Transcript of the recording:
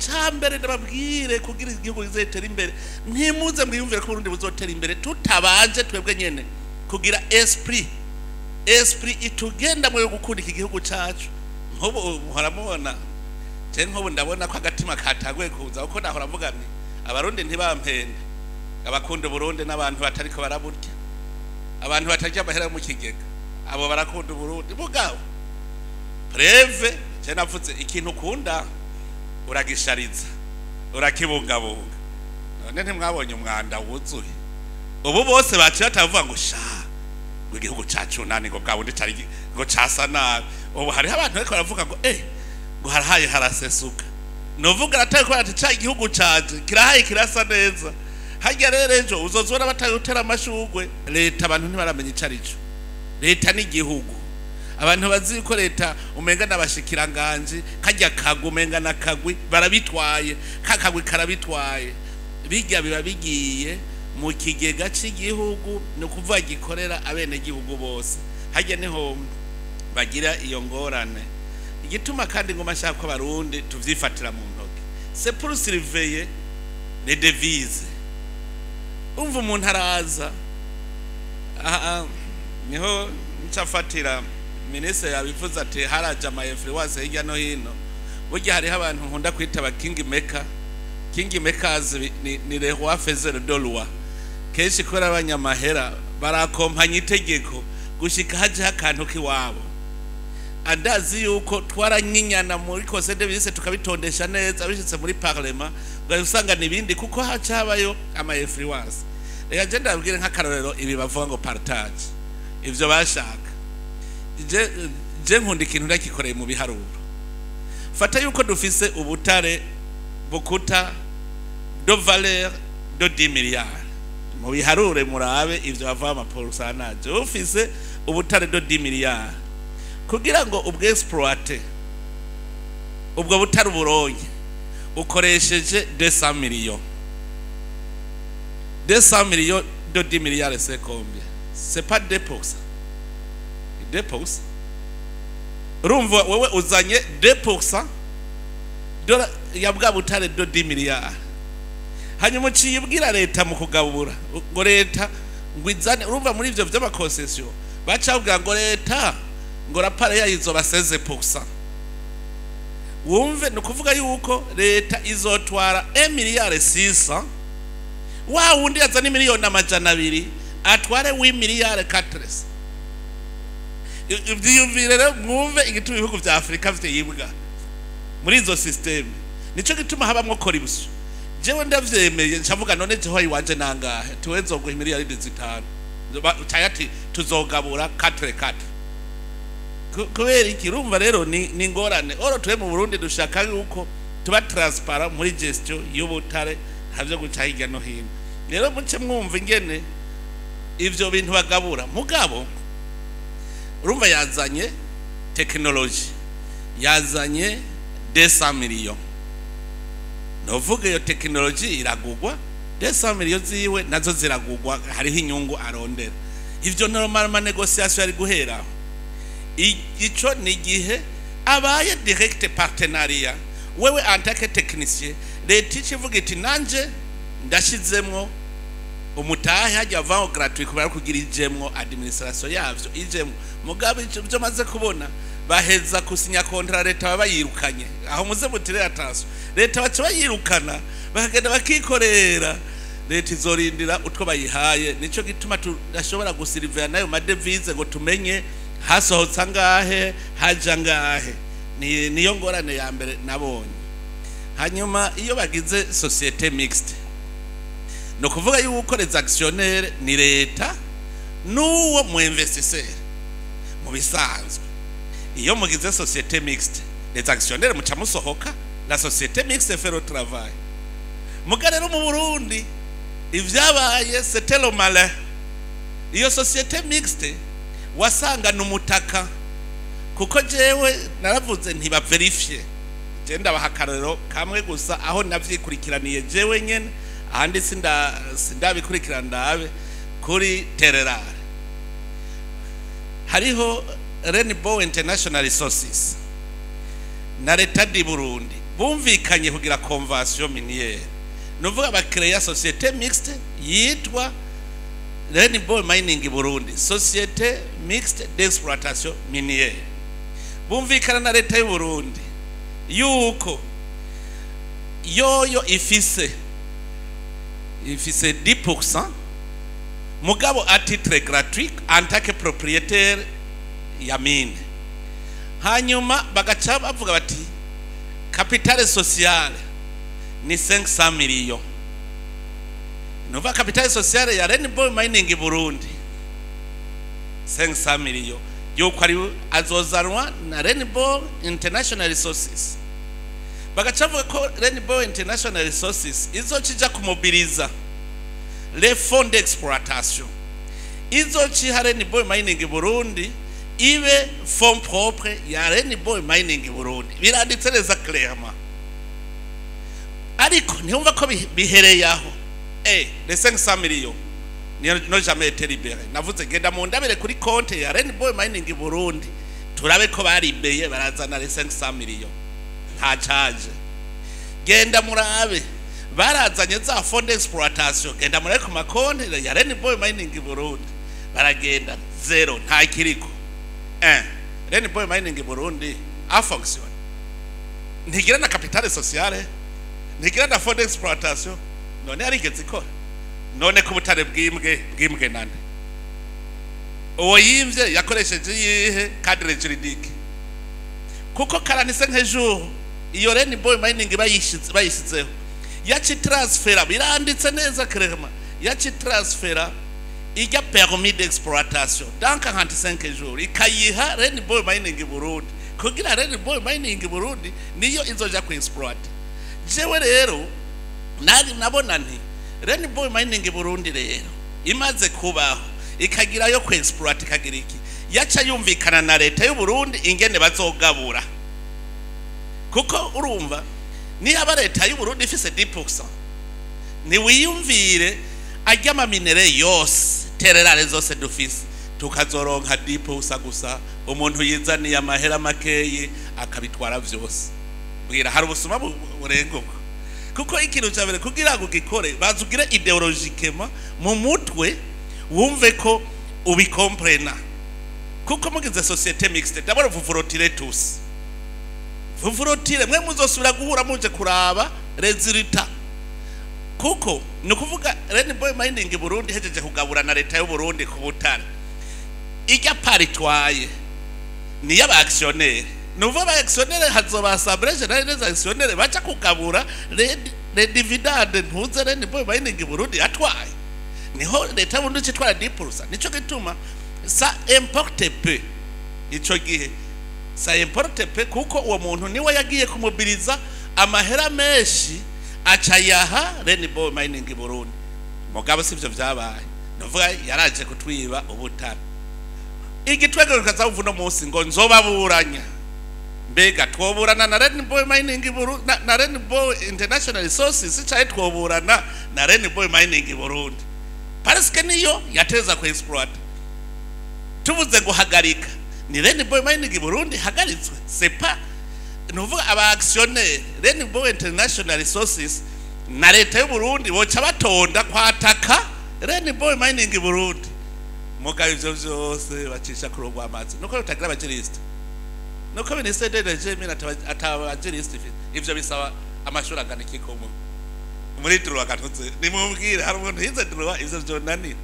Icambere ndababwire, kugira igihugu kizetera imbere, ntimuze mwiyumvire ko Burundi buzotera imbere tutabanje twebwe nyene kugira esprit itugenda mu gukunda iki gihugu cacu. Nk'ubu muhora mubona, je nk'ubu ndabona ko agatima kataguye kuza, kuko nahora mvuga nti Abarundi ntibampende, abakunda Uburundi n'abantu batariko baraburya, abantu batarya amahera mu kigega, abo barakunda Uburundi. Mugabo preuve, je navuze ikintu ukunda uragishariza, urakibungabunga. None ntimwabonye umwanda wuzuye ubu? Bose baciye batavuga ngo sha, ngo igihugu cacu nani, ngo bwa bundi cari ngo casa nabi. Ubu hariho abantu bariko baravuga ngo ngo harahaye harasesuka. Novuga arataye ko ati ca igihugu canje kirahaye, kirasa neza. Harya rero ejo uzozibona bataye utera amashugwe. Leta abantu ntibaramenya ico arico. Leta n'igihugu, abantu bazi ko leta umenga n'abashikiranganji, kajya kagwi, umenga na kagwi barabitwaye, kakagwi karabitwaye. Bijya biba bigiye mu kigega cy'igihugu, ni ukuvuga gikorera abenegihugu bose. Hajya niho bagira iyo ngorane. Igituma kandi ngoma nshaka ko Abarundi tuvyifatira mu ntoki, c'est pour surveiller les devises. Umva, umuntu araza aha, niho ncafatira. Minisitiri yabivuze ati haraje ama influence hirya no hino. Burya hariho abantu nkunda kwita aba king maker. King makers ni les rois faiseurs de loi. Kenshi kubera abanyamahera barakompanya itegeko gushika hajeho akantu k'iwabo. Andazi yuko twaranyinyana muri conseil de ministre, tukabitondesha neza, bishitse muri parlement ugasanga nibindi, kuko haca habayo ama influence. Reka je ndabwire nk'akarorero, ibi bavuga ngo partage, ivyo bashaka, je nkunda ikintu ndakikoreye mu biharuro. Fata yuko dufise ubutare bukuta de valeur de 10 milliards. Mu biharure murabe ivyo bava ama pourcentage. Ufise ubutare de 10 milliards, kugira ngo ubw exploite ubwo butare uburonye, ukoresheje 200 millions. 200 millions de 10 milliards, c'est combien? C'est pas 2%? 2%. Urumva wewe uzanye 2% dola ya bwa butare de 10 milliards, hanyuma uciye ubwira leta mu kugabura ngo leta ngo izane. Urumva muri ivyo vy'ama concessions baca bavuga ngo leta ngo la part yayo izoba 16%. Wumve, ni ukuvuga yuko leta izotwara 1 miliyari 600, wa wundi yazana 200 miliyoni atware 8 miliyari 4. Ivyiyumvire rero, mwumve igituma ibihugu vya Afurika vyibwa muri izo système. Nico gituma habamwo corruption. Jewe ndavyemeye, ncavuga none jeho iwanje nangahe? Tuwe nzoguha miliyari 5. Caya ati tuzogabura 4 4. Kubera iki? Urumva rero ni ingorane. Or twe mu Burundi dushaka yuko tuba transparent muri gestion y'ubutare, ntavyo guca hirya no hino. Rero muce mwumva ingene ivyo bintu bagabura. Mugabo urumva yazanye technologie, yazanye 200 millions. Novuga iyo technologie iragugwa, 200 millions ziwe nazo ziragugwa, hariho inyungu arondera. Ivyo normal ma négociation yari guhera. Ico ni igihe abaye direct partenariat. Wewe en tant que technicien, leta ica ivuga iti nanje ndashizemwo umutahe. Hajya avaho gratuit kubera kugira ijemwo administration yavyo ijemwo. Mugabe ivyo maze kubona, baheza kusinya contrat, leta baba bayirukanye. Aho muze mutire attention, leta baca bayirukana, bakagenda bakikorera. Leta izorindira utwo bayihaye. Nico gituma tudashobora gusirivera nayo ma devises ngo tumenye hasohotse angahe, haja angahe. Ni niyo ngorane ya mbere nabonye. Hanyuma iyo bagize société mixte, ni ukuvuga yuko les actionnaires ni leta n'uwo mu investisseur. Mu bisanzwe iyo mugize société mixte, les actionnaires muca musohoka, la société mixte fait le travail. Muga rero mu Burundi ivyabaye, c'était le malin. Iyo société mixte wasanga numutaka, kuko jewe naravuze ntibaverifye. Je ndabaha akarorero kamwe gusa aho navyikurikiraniye jewe nyene, ahandi sindabikurikirana. Ndabe kuri terres rares, hariho Rainbow International Resources na leta di Burundi. Bumvikanye kugira convention minière, nuvuga bacréa société mixte yitwa Rainbow Mining Burundi, société mixte d'exploitation minière. Bumvikana na leta y'u Burundi yuko yoyo ifise 10%, mugabo à titre gratuit en tant que propriétaire ya mine. Hanyuma bagaca bavuga bati capital social ni 500 millions. Nuva capital social ya Rainbow Mining Burundi 500 millions, yuko ari azozanwa na Rainbow International Resources. Bagaca bavuga ko Rainbow International Resources izokija kumobiliza les fonds d'exploitation, izociha Rainbow Mining Burundi, ibe fonds propre ya Rainbow Mining Burundi. Biranditse neza clairement, ariko ntiyumva ko bihereye aho. Les 500 millions n'ont jamais été libérés. Navuze genda mu ndabere kuri compte ya Rainbow Mining Burundi, turabe ko baribeye, barazana les 500 millions, nta charge. Genda murabe barazanye za fonds d'exploitation, genda murabe ku makonti ya Rainbow Mining Burundi. Baragenda, zéro, nta kiriko. Rainbow Mining Burundi a fonctionne, ntigira na capital sociale, ntigira na fonds d'exploitation. None yarigeze ikora? None ko ubutare bwimbwe, bwimbwe nande? Uwo yimvye yakoresheje iyihe cadre juridique? Kuko 45 jours iyo Rainbow Mining bayishizeho, yaci transfera, biranditse neza clairement, yaci transfera ijya permis d'exploitation dans 45 jours, ikayiha Rainbow Mining Burundi, kugira Rainbow Mining Burundi niyo izoja ku exploiter. Jewe rero nari nabona nti Rainbow Mining Burundi rero imaze kubaho, ikagira yo ku exploiter, ikagira iki, yaca yumvikana na leta y'u Burundi ingene bazogabura. Kuko urumva, niba leta y'u Burundi ifise 10%, niwiyumvire ajya amaminerais yose, terres rares zose dufise, tukazoronka 10% gusa, umuntu yizaniye amahera makeyi akabitwara vyose. Bwira, hari ubusuma burenga ubwo? Kuko ikintu cya mbere kugira ngo ugikore, baza ugire idéologiquement mu mutwe, wumve ko ubicomprena. Kuko mugize société mixte, d'abord vous vous retirez tous, vous vous retirez. Mwe muzosubira guhura muje kuraba résultat. Kuko ni ukuvuga Rainbow Mining Burundi hejeje kugabura na leta y'u Burundi ku butare, ijya part itwaye ni y'aba actionnaire. Ni ukuvuga aba actionnaire hazoba assemblée générale des actionnaires, baca kugabura les dividendes. Ntuze Rainbow Mining Burundi yatwaye, niho leta y'u Burundi icitwara 10%. Nico gituma ça importe peu ico gihe, ça importe peu, kuko uwo muntu niwe yagiye kumobiliza amahera menshi, aca yaha Rainbow Mining Burundi. Mugabo sivyo vyabaye. Nuvuga yaraje kutwiba ubutare. Igitwego kaza uno munsi ngo nzobaburanya. Mbega twoburana na Rainbow Mining Burundi na Rainbow International Resources, caye twoburana na Rainbow Mining Burundi? Parce que niyo yateza ku exploiter. Tuvuze ngo hagarika, ni Rainbow Mining Burundi hagaritswe, c'est pas nuvuga aba actionnaire Rainbow International Resources na leta y'u Burundi boca batonda kwataka Rainbow Mining Burundi. Mugabo ivyo vyose bacisha ku rugwa amazi, nuko rutagira abajuristes, nuko ministère de l'énergie mine atabajuristes. Ivyo bisaba amashuri angana iki? Ko muri droit gatutse, nimubwire, hari umuntu yize droit ivyo vyonanira?